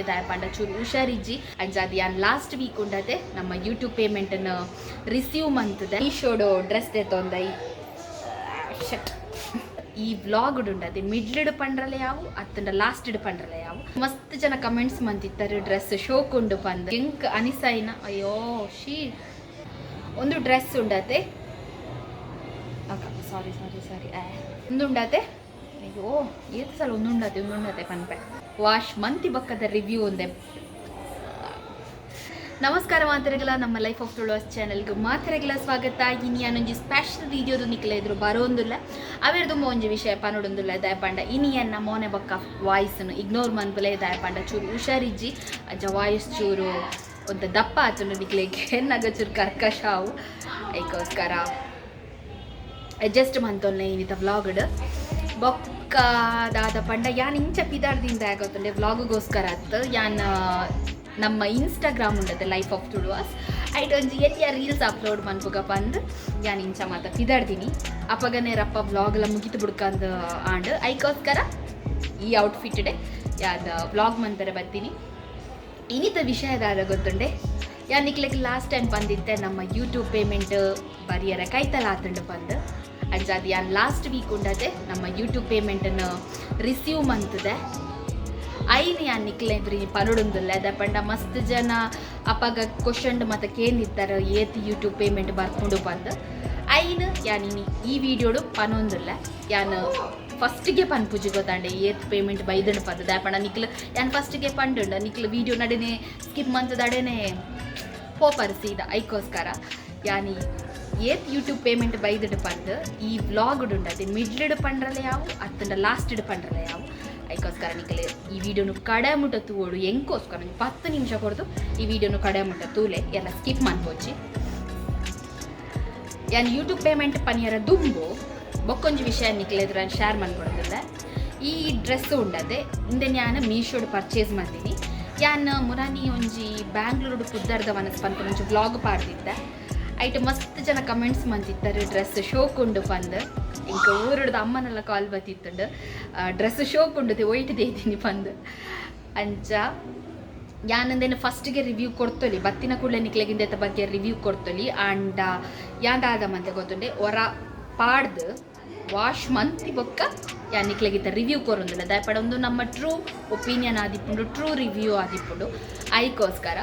ದಾಯ ಪಂಡ ಚೂರು ಹುಷಾರಿಜ್ಜಿ. ಅಂಚಾದ್ ಯಾನ್ ಲಾಸ್ಟ್ ವೀಕ್ ಉಂಡತೆ ನಮ್ಮ ಯೂಟ್ಯೂಬ್ ಪೇಮೆಂಟ್ ರಿಸೀವ್ ಮಂತದೆ. ಮೀಶೋಡು ಡ್ರೆಸ್ ದೆತೊಂದೈ. ಶಟ್, ಈ ವ್ಲಾಗ್ ಉಂಡತೆ ಮಿಡ್ಲ್ಡ್ ಪಂಡ್ರಲೆ ಯಾವು ಅತ್ತಂಡ ಲಾಸ್ಟ್ ಪಂಡ್ರಲೆ ಯಾವು. ಮಸ್ತ್ ಜನ ಕಮೆಂಟ್ಸ್ ಮಂತಿತ್ತಾರೆ, ಡ್ರೆಸ್ ಶೋಕ್ ಉಂಡು ಪಂದ್. ಎಂಕ್ ಅನಿಸೈನ, ಅಯ್ಯೋ ಶೀ, ಒಂದು ಡ್ರೆಸ್ ಉಂಡತೆ. ಸಾರಿ ಸಾರಿ ಸಾರಿ. ಒಂದು ಉಂಡತೆ. ಅಯ್ಯೋ, ಏತ್ ಸಲ ಒಂದುಂಡತೆ ಒಂದುಂಡತೆ ಪನ್ಪೆ. ವಾಶ್ ಮಂತಿ ಬಕ್ಕದ ರಿವ್ಯೂ ಒಂದೆ. ನಮಸ್ಕಾರ ಮಾತೆರೆಗ್ಲ, ನಮ್ಮ ಲೈಫ್ ಆಫ್ ತುಳುವಾಸ್ ಚಾನೆಲ್ಗೆ ಮಾತೆರೆಗ್ಲ ಸ್ವಾಗತ. ಇನಿ ಯಾನೊಂಜಿ ಸ್ಪೆಷಲ್ ವಿಡಿಯೋದು ನಿಕ್ಲೆ ಎದುರು ಬರೋಂದುಲ್ಲ. ಅವೆರ್ದುಂಬ ಒಂಜಿ ವಿಷಯ ಪನೊಡೊಂದುಲ್ಲ. ದಾಯಪಂಡ ಇನಿ ಎನ್ನ ಮೋನೆ ಬೊಕ್ಕ ವಾಯ್ಸ್ನು ಇಗ್ನೋರ್ ಮನ್ಪುಲೆ. ದಾಯಪಂಡ ಚೂರು ಹುಷಾರಿಜ್ಜಿ, ಅಂಚ ವಾಯ್ಸ್ ಚೂರು ಒಂತ ದಪ್ಪ ಆತುಂಡು. ನಿಕ್ಲೆಗ್ ಎನ್ನಗ ಚೂರು ಕರ್ಕಶ ಅವು. ಐಕೋಸ್ಕರ ಅಡ್ಜಸ್ಟ್ ಮಂತೊಲ್ಲೆ ಇನ್ನಿತ ವ್ಲಾಗ್ಡ್. ಬೊಕ್ಕ ದಾದ ಪಂಡ, ಯಾನ್ ಇಂಚ ಪಿದಾಡ್ದಿಂದ ಆಗೋತುಂಡೆ ವ್ಲಾಗ್ಗೋಸ್ಕರ ಅತ್ತು. ಯಾನ್ ನಮ್ಮ ಇನ್ಸ್ಟಾಗ್ರಾಮ್ ಉಂಡತೆ ಲೈಫ್ ಆಫ್ ತುಳುವಾಸ್, ಐಟ್ ಒಂಜಿ ಎಲ್ಯ ರೀಲ್ಸ್ ಅಪ್ಲೋಡ್ ಮನ್ಪುಗ ಪಂದ್ ಯಾನ್ ಇಂಚ ಮಾತ ಪಿದಾಡ್ದಿನಿ. ಅಪಗನೆ ರಪ್ಪ ವ್ಲಾಗ್ ಎಲ್ಲ ಮುಗಿತು ಬುಡ್ಕಂದ್ ಆಂಡ್. ಐಕೋಸ್ಕರ ಈ ಔಟ್ಫಿಟ್ ಯಾನ್ ವ್ಲಾಗ್ ಮಂತರೆ ಬತ್ತೀನಿ. ಇನ್ನಿತ ವಿಷಯ ದಾದ ಗೊತ್ತುಂಡೆ? ಯಾನ್ ನಿಕ್ಲೆಗ್ ಲಾಸ್ಟ್ ಟೈಮ್ ಬಂದಿತ್ತೆ, ನಮ್ಮ ಯೂಟ್ಯೂಬ್ ಪೇಮೆಂಟ್ ಬರಿಯರ ಕೈತಲ ಆತುಂಡು ಪಂದ್. ಅಂಚಾದ್ ಯಾನ್ ಲಾಸ್ಟ್ ವೀಕ್ ಉಂಡತೆ ನಮ್ಮ ಯೂಟ್ಯೂಬ್ ಪೇಮೆಂಟನ್ನು ರಿಸೀವ್ ಮಂತದೆ. ಐನ್ ಯಾನ್ ನಿಕ್ಲೆ ಪನೊಡೊಂದುಲ್ಲ. ಪಂಡ ಮಸ್ತ್ ಜನ ಅಪಗ ಕ್ವಶನ್ ಮತ್ತೆ ಕೇಂದಿತ್ತಾರೆ, ಏತ್ ಯೂಟ್ಯೂಬ್ ಪೇಮೆಂಟ್ ಬರ್ಪುಂಡು ಪಂದ್. ಐನ್ ಯಾನ್ ಇನಿ ಈ ವಿಡಿಯೋಡು ಪನೊಂದುಲ್ಲ. ಯಾನ್ ಫಸ್ಟ್ಗೆ ಪನ್ಪುಜಿ ಗೊತ್ತಾಂಡೆ, ಏತ್ ಪೇಮೆಂಟ್ ಬೈದಂಡು ಪಂದ್. ದಾಯೆ ನಿಕ್ಲು ಯಾನ್ ಫಸ್ಟ್ಗೆ ಪಂಡುಂಡ ನಿಕ್ಲು ವೀಡಿಯೋ ನಡನೆ ಸ್ಕಿಪ್ ಮಂತದಡನೆ ಪೋಪರ್ ಸೀದಾ. ಐಕೋಸ್ಕರ ಯಾನಿ ಏತ್ ಯೂಟ್ಯೂಬ್ ಪೇಮೆಂಟ್ ಬೈದಡು ಪಂದ್ ಈ ವ್ಲಾಗ್ ಉಂಡತೆ ಮಿಡ್ಲ್ಡ್ ಪಂಡ್ರಲೆ ಯಾವು ಅತ್ತಂಡ ಲಾಸ್ಟ್ಡ್ ಪಂಡ್ರಲೆ ಯಾವು. ಐಕೋಸ್ಕರ ನಿಕ್ಲೆ ಈ ವಿಡಿಯೋನು ಕಡೆ ಮುಟ್ಟ ತೂವೋಡು. ಎಂಕೋಸ್ಕರ ಒಂಜಿ 10 ನಿಮಿಷ ಕೊಡ್ದು ಈ ವಿಡಿಯೋನು ಕಡೆ ಮುಟ್ಟ ತೂಲೆ, ಎಲ್ಲ ಸ್ಕಿಪ್ ಮನ್ಪೊಚ್ಚಿ. ಯಾನ್ ಯೂಟ್ಯೂಬ್ ಪೇಮೆಂಟ್ ಪನಿಯರ ದುಂಬು ಬೊಕ್ಕೊಂಜಿ ವಿಷಯ ನಿಕ್ಲೆದ್ರ ಶೇರ್ ಮನ್ಕೊಡೋದಿಲ್ಲ. ಈ ಡ್ರೆಸ್ ಉಂಡತೆ, ಇಂದೆ ಯಾನ್ ಮೀಶೋಡ್ ಪರ್ಚೇಸ್ ಮಾಡ್ತೀನಿ. ಯಾನ್ ಮುರಾನಿ ಒಂಜಿ ಬ್ಯಾಂಗ್ಳೂರು ಪುದ್ದರ್ದ ವನಸ್ ಪನ್ಪುನ ಒಂಜಿ ವ್ಲಾಗ್ ಪಾಡ್ದಿತ್ತೆ. ಐಟ್ ಮಸ್ತ್ ಜನ ಕಮೆಂಟ್ಸ್ ಮಂತಿತ್ತಾರೆ, ಡ್ರೆಸ್ ಶೋಕ್ ಉಂಡು ಪಂದ್. ಇಂಕ ಊರುಡ್ದ ಅಮ್ಮನೆಲ್ಲ ಕಾಲ್ ಬತ್ತಿತ್ತುಂಡು, ಡ್ರೆಸ್ ಶೋಕ್ ಉಂಡು, ಒಯ್ಟ್ ದೇತೀನಿ ಪಂದ್. ಅಂಚ ಯಾನಂದೇನು ಫಸ್ಟಿಗೆ ರಿವ್ಯೂ ಕೊಡ್ತೊಲಿ, ಬತ್ತಿನ ಕೂಡಲೇ ನಿಕ್ಲೆಗಿಂದೆತ್ತ ಬಗ್ಗೆ ರಿವ್ಯೂ ಕೊಡ್ತೊಲಿ. ಆಂಡ ಯಾಂದಾದ ಮಂತೆ ಗೊತ್ತುಂಡೆ, ಒರ ಪಾಡ್ದು ವಾಶ್ ಮಂತಿ ಬೊಕ್ಕ ಯಾನ್ ನಿಕ್ಲೆಗಿತ್ತ ರಿವ್ಯೂ ಕೊರೊಂದುಲ್ಲ. ದಾಯಪಡ ಒಂದು ನಮ್ಮ ಟ್ರೂ ಒಪಿನಿಯನ್ ಆದಿಪ್ಪುಂಡು, ಟ್ರೂ ರಿವ್ಯೂ ಆದಿಪ್ಪುಂಡು. ಐಕೋಸ್ಕರ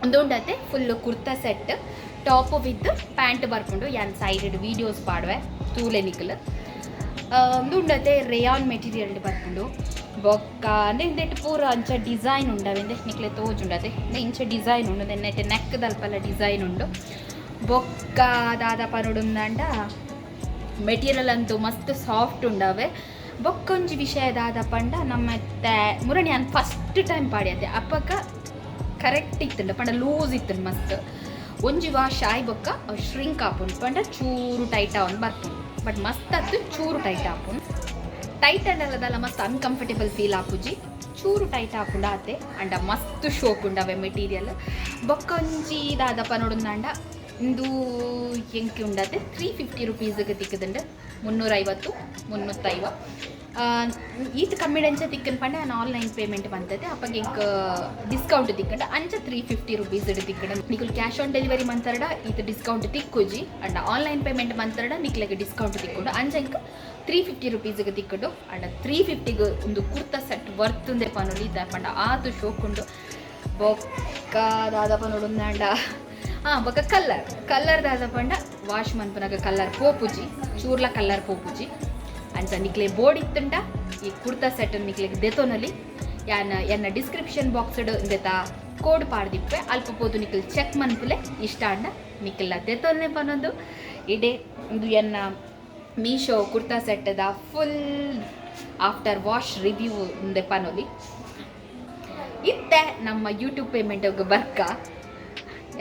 ಒಂದು ಉಂಡತೆ full kurta set, top with pant ಬರ್ಪುಂಡು. ಯಾನ್ ಸೈಡ್ ವೀಡಿಯೋಸ್ ಪಾಡುವೆ, ತೂಲೆ ನಿಕ್ಲ್. ಒಂದು ಉಂಡತೆ, ರೇಯಾನ್ ಮೆಟೀರಿಯಲ್ ಬರ್ಪುಂಡು. ಬೊಕ್ಕ ಅಂದ್ರೆ ಇಂದೆಟ್ ಪೂರ ಅಂಚ ಡಿಸೈನ್ ಉಂಡವೆ ನಿಕ್ಲೆ ತೋಜುಂಡತೆ. ಇಂಚ ಡಿಸೈನ್ ಉಂಡು, ನೆಟ್ ನೆಕ್ ದಲ್ಪಲ ಡಿಸೈನ್ ಉಂಡು. ಬೊಕ್ಕ ದಾದ ಪನೊಡುಂದಾಂಡ, ಮೆಟೀರಿಯಲ್ ಅಂತೂ ಮಸ್ತ್ ಸಾಫ್ಟ್ ಉಂಡವೆ. ಬೊಕ್ಕೊಂಜಿ ವಿಷಯ ದಾದ ಪಂಡ, ನಮ್ಮ ಮುರಣಿ ಯಾನ್ ಫಸ್ಟ್ ಟೈಮ್ ಪಾಡ್ಯತೆ. ಅಪ್ಪಕ ಕರೆಕ್ಟ್ ಇತ್ತುಂಡು, ಪಂಡ ಲೂಸ್ ಇತ್ತುಂಡು ಮಸ್ತ್. ಒಂಜಿ ವಾಶ್ ಆಯ್ ಬೊಕ್ಕ ಶ್ರಿಂಕ್ ಆಪುಂಡು, ಪಂಡ ಚೂರು ಟೈಟ್ ಆವೊಂದು ಬರ್ಪುಂಡು. ಬಟ್ ಮಸ್ತ್ ಅತ್ತು, ಚೂರು ಟೈಟ್ ಆಪುಂಡು. ಟೈಟ್ ಅಂಡಲದಲ್ಲ, ಮಸ್ತ್ ಅನ್ಕಂಫರ್ಟೇಬಲ್ ಫೀಲ್ ಆಪುಜಿ, ಚೂರು ಟೈಟ್ ಆಪುಂಡು ಆತೆ. ಅಂಡ ಮಸ್ತ್ ಶೋಕ್ ಉಂಡವೆ ಮೆಟೀರಿಯಲ್. ಬೊಕ್ಕೊಂಜಿ ದಾದಪ್ಪ ನೋಡುಂದಾಂಡ, ಇಂದು ಎಂಕಿ ಉಂಡತೆ 350 ರುಪೀಸ್ಗೆ ತಿಕ್ಕದುಂಡು. 350, 350. ಈತ್ ಕಮ್ಮಿಡಂಚ ತಿಕ್ಕನ್ ಪಂಡ, ನಾನು ಆನ್ಲೈನ್ ಪೇಮೆಂಟ್ ಬಂತದೆ, ಅಪ್ಪಗೆ ಎಂಕ್ ಡಿಸ್ಕೌಂಟ್ ತಿಕ್ಕಂಡ. ಅಂಚ 350 ರುಪೀಸ್ ತಿಕ್ಕಂಡ. ನಿಕುಲ್ ಕ್ಯಾಶ್ ಆನ್ ಡೆಲಿವರಿ ಮಂತರಡ ಈತ್ ಡಿಸ್ಕೌಂಟ್ ತಿಕ್ಕುಜಿ. ಅಂಡ ಆನ್ಲೈನ್ ಪೇಮೆಂಟ್ ಮಂತರಡ ನಿಕ್ಲೆಗ್ ಡಿಸ್ಕೌಂಟ್ ತಿಕ್ಕೊಂಡು. ಅಂಚ ಎಂಕ್ 350 ರುಪೀಸ್ಗೆ ತಿಕ್ಕಂಡು. ಅಂಡ 350ಗೆ ಒಂದು ಕುರ್ತಾ ಸೆಟ್ ವರ್ತುಂದೆ ಪನೊಲಿ ಇದ್ದ, ಪಂಡ ಆತು ಶೋಕುಂಡು. ಬೊಕ್ಕ ದಾದಪ್ಪ ನೋಡುಂದಾಂಡ, ಹಾಂ, ಬೊಕ್ಕ ಕಲ್ಲರ್. ಕಲ್ಲರ್ ದಾದ ಪಂಡ, ವಾಶ್ ಮನ್ಪುನಾಗ ಕಲ್ಲರ್ ಪೋಪುಜಿ, ಚೂರ್ಲ ಕಲ್ಲರ್ ಪೋಪುಜಿ. ಅಂಚ ನಿಕ್ಲೆ ಬೋರ್ಡ್ ಇತ್ತುಂಡ ಈ ಕುರ್ತಾ ಸೆಟ್ ನಿಕ್ಲೆಗ್ ದೆತೊನೊಲಿ. ಯಾನ್ ಎನ್ನ ಡಿಸ್ಕ್ರಿಪ್ಷನ್ ಬಾಕ್ಸ್ ಇಂದೆತ ಕೋಡ್ ಪಾಡ್ದಿಪ್ಪೆ. ಅಲ್ಪ ಪೋದು ನಿಕ್ಲ್ ಚೆಕ್ ಮನ್ಪುಲೆ. ಇಷ್ಟ ಅಂಡ ನಿಕ್ಲ ದೆತೊನ್ನೆ ಪನೊಂದು, ಇಡೆ ಇದು ಎನ್ನ ಮೀಶೋ ಕುರ್ತಾ ಸೆಟ್ಟದ ಫುಲ್ ಆಫ್ಟರ್ ವಾಶ್ ರಿವ್ಯೂ ಉಂದೆ ಪನೊಲಿ. ಇತ್ತೆ ನಮ್ಮ ಯೂಟ್ಯೂಬ್ ಪೇಮೆಂಟ್ ಬರ್ಕ.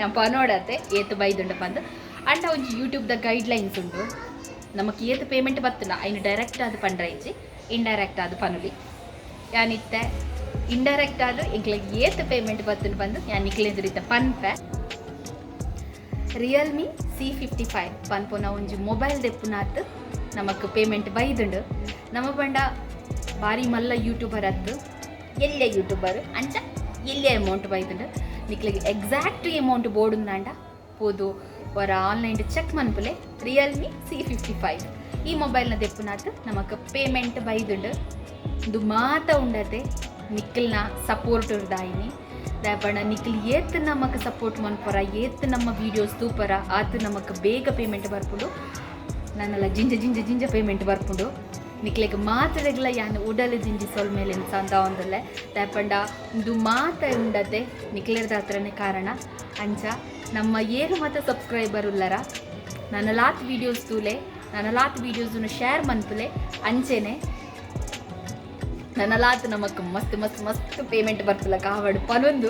ಯಾನ್ ಪನೋಡತೆ ಏತ್ ಬೈದುಂಡ ಪಂದ್. ಅಂಡ ಒಂಜಿ ಯೂಟ್ಯೂಬ್ದ ಗೈಡ್ ಲೈನ್ಸ್ ಉಂಡು. ನಮಕ್ ಏತ್ ಪೇಮೆಂಟ್ ಬತ್ತುಂಡ ಐನು ಡೈರೆಕ್ಟ್ ಆದ್ ಪಂಡ್ರ ಇಜ್ಜಿ, ಇಂಡೈರೆಕ್ಟ್ ಆದ್ ಪನೊಲಿ. ಯಾನಿತ್ತೆ ಇಂಡೈರೆಕ್ಟ್ ಆದ್ ಎಂಕ್ಲೆಗ್ ಏತ್ ಪೇಮೆಂಟ್ ಬತ್ತುಂಡು ಬಂದು ಯಾನ್ ನಿಕ್ಲೆದುರಿತ ಪನ್ಪೆ. ರಿಯಲ್ಮಿ ಸಿ 55 ಪನ್ಪುನ ಒಂಜಿ ಮೊಬೈಲ್ ದೆಪ್ಪುನಾತ್ ನಮಕ್ ಪೇಮೆಂಟ್ ಬೈದುಂಡು. ನಮ್ಮ ಪಂಡ ಬಾರಿ ಮಲ್ಲ ಯೂಟ್ಯೂಬರ್ ಅತ್ತು, ಎಲ್ಲೆ ಯೂಟ್ಯೂಬರ್. ಅಂಚ ಎಲ್ಲಿ ಅಮೌಂಟ್ ಬೈದುಂಡು. ನಿಕ್ಲೆಗ್ ಎಕ್ಸಾಕ್ಟ್ ಅಮೌಂಟ್ ಬೋಡುಂದಾಂಡ ಪೋದು ಒರ ಆನ್ಲೈನ್ ಚೆಕ್ ಮನ್ಪುಲೆ. ರಿಯಲ್ಮಿ ಸಿ 55 ಈ ಮೊಬೈಲ್ನ ದೆಪ್ಪುನಾತ್ ನಮಕ್ ಪೇಮೆಂಟ್ ಬೈದುಂಡು. ಇಂದು ಮಾತ ಉಂಡತೆ ನಿಕ್ಕಲ್ನ ಸಪೋರ್ಟ್ ದಾಯಿನಿ. ದಾಯೆಪಂಡ ನಿಕ್ಲ್ ಏತ್ ನಮಕ್ ಸಪೋರ್ಟ್ ಮನ್ಪುರ, ಏತ್ ನಮ್ಮ ವೀಡಿಯೋಸ್ ತೂಪರ, ಆತ್ ನಮಕ್ ಬೇಗ ಪೇಮೆಂಟ್ ಬರ್ಪುಂಡು. ನನ್ನಲ ಜಿಂಜ ಜಿಂಜ ಜಿಂಜ ಪೇಮೆಂಟ್ ಬರ್ಪುಂಡು. ನಿಕ್ಲೆಗ್ ಮಾತೆರೆಗ್ಲ ಯಾನ್ ಉಡಲ್ ಜಿಂಜಿ ಸೊಲ್ಮೆಲೆನ್ ಸಂದಾವೊಂದುಲ್ಲೆ. ದಾಯೆಪಂಡ ಇಂದು ಮಾತ ಉಂಡತೆ ನಿಕ್ಲೆರ್ದಾತ್ರನೆ ಕಾರಣ. ಅಂಚ ನಮ್ಮ ಏರು ಮಾತ ಸಬ್ಸ್ಕ್ರೈಬರ್ ಉಲ್ಲರ, ನನಲಾತ್ ವೀಡಿಯೋಸ್ ತೂಲೆ, ನನಲಾತ್ ವೀಡಿಯೋಸ್ ಶೇರ್ ಮನ್ಪುಲೆ. ಅಂಚೆನೆ ನನಲಾತ್ ನಮಕ್ ಮಸ್ತ್ ಮಸ್ತ್ ಮಸ್ತ್ ಪೇಮೆಂಟ್ ಬರ್ಪುಲ ಕಾವಡು ಪನೊಂದು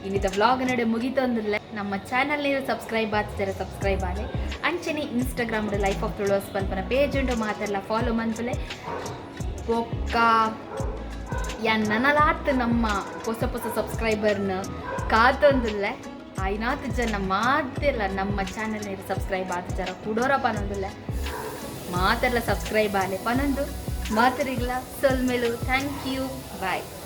ಇನ್ನಿತ ವ್ಲಾಗ್ ನಡೆ ಮುಗಿತೊಂದುಲ್ಲೆ. ನಮ್ಮ ಚಾನಲ್ ಸಬ್ಸ್ಕ್ರೈಬ್ ಆತಿದ್ದಾರೆ, ಸಬ್ಸ್ಕ್ರೈಬ್ ಆಲೆ. ಅಂಚೆನೆ ಇನ್ಸ್ಟಾಗ್ರಾಮ್ ಲೈಫ್ ಆಫ್ ತುಳುವಸ್ ಪನ್ಪನ ಪೇಜ್ ಉಂಡು, ಮಾತೆಲ್ಲ ಫಾಲೋ ಮನ್ಪುಲೆ. ಬೊಕ್ಕ ಯಾನ್ ನನಲಾತ್ ನಮ್ಮ ಪೊಸ ಪೊಸ ಸಬ್ಸ್ಕ್ರೈಬರ್ನ ಕಾತೊಂದುಲ್ಲೆ. ಆಯ್ನಾತ್ ಜನ ಮಾತೆಲ್ಲ ನಮ್ಮ ಚಾನಲ್ ಸಬ್ಸ್ಕ್ರೈಬ್ ಆತಿಜಾರ ಕುಡೋರ ಪನೊಂದುಲ್ಲೆ. ಮಾತೆಲ್ಲ ಸಬ್ಸ್ಕ್ರೈಬ್ ಆಲೆ ಪನೊಂದು ಮಾತರಿಗ್ಲ ಸೊಲ್ಮೆಲು. Thank you, bye.